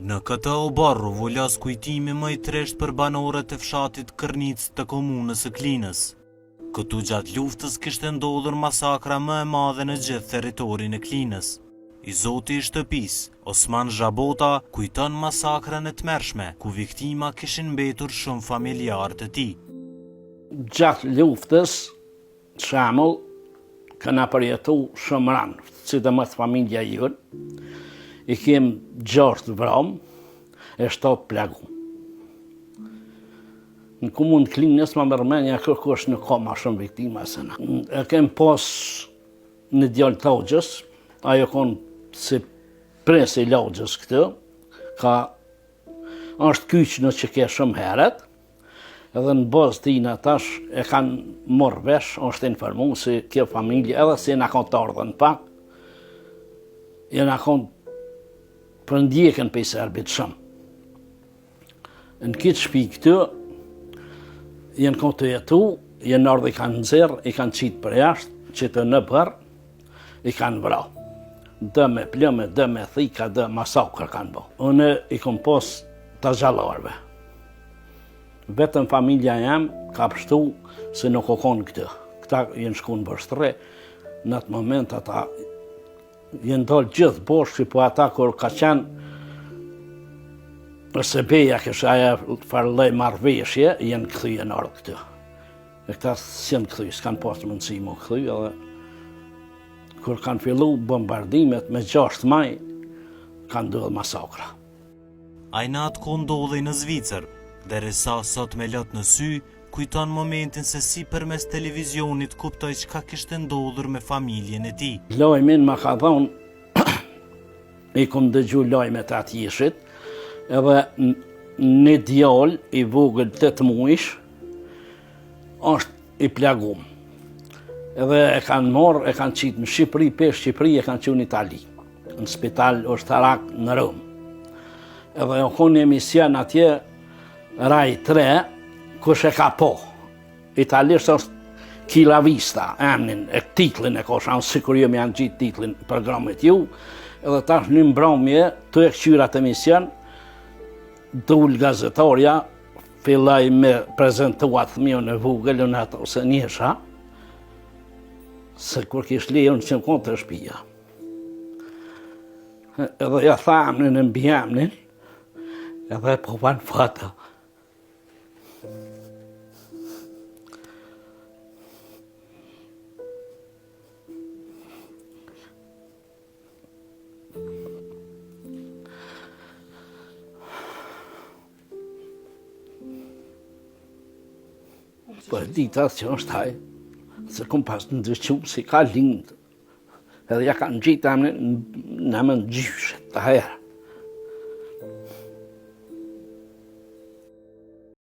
Në këtë oborr u vulos kujtimi më i trishtë për banorët e fshatit Kërnicë të komunës së Klinës. Këtu gjatë luftës kishte ndodhur masakra më e madhe në gjithë territorin e Klinës. I zoti i shtëpisë, Osman Zhabota, kujton masakrën e tmerrshme, ku viktima kishin mbetur shumë familjarë të tij. Gjatë luftës, Shembull, kena përjetu shumë ranë, sidomos familja jonë, i kem gjashtë vramë, e shtatë plagum. Në komunë të Klinës, ma merr menja, kërkush nuk ka ma shumë viktima se na. E kem pas një djalë të lagjes, ai o konë si prijës i lagjes këtu, ka është kyç në që ke shumë heret, Edhe në bazë tina tash e kanë marrë vesh, është informu se kjo familje, edhe se jena konë të ardhën pak, jena konë përndjekën prej serbit shumë. Në këtë shpi këtu, jenë konë tu jetu, jenë ardhë i kanë nxjerrë, i kanë qitë përjashtë, qitë në bërë, i kanë vra. Dë me plumba, dë me thika, dë masakër kanë bo. Unë i kom pas të gjallarve. Vetëm familja jem ka pështu se nuk o konë këtu. Këta jenë shku në Vushtrri, në atë moment ata jenë dalë gjithë boshë, po ata kur ka qenë OSBE-ja kështë aja farë lloj marrëveshje, jenë kthy jenë ardhë këtu. E këta s'janë kthy, s'kanë pasë mundësi m'u kthy edhe kur kanë fillu bombardimet me 6 maj, kanë ndodhë masakra. Ai në atë kohë ndodhej në Zvicër, derisa sot me lot në sy, kujton momentin se si përmes televizionit kuptoi çka kishte ndodhur me familjen e tij. Lajmin ma ka dhonë, i kom dëgju lajmet e atjeshit, edhe një djalë i vogël 8 mujsh, është i plagum. Edhe e kanë marrë, e kanë qitë në Shqipëri, prej Shqipëri e kanë çu në Itali, në spital ushtarak në Romë. Edhe o konë një emision atje, Rai 3, kush e ka po. Italisht është Chi l'ha vista, emnin, e titullin e ka shanë, sikur jo me janë gjitë titullin programit ju, edhe tash një mbromje, tu e këqyr atë emision, dul gazetarja, Filloi me prezentu atë fëmijën e vogël, unë atë ose njësha, se kur kish li, unë s'jam konë te shpia. Edhe ja tha emnin e mbiemnin, edhe po ban foto. Po e dita që është ai, se kom pas ndëgju si ka lindë, edhe ja kanë gjitë emnin në emën gjyshit të herë.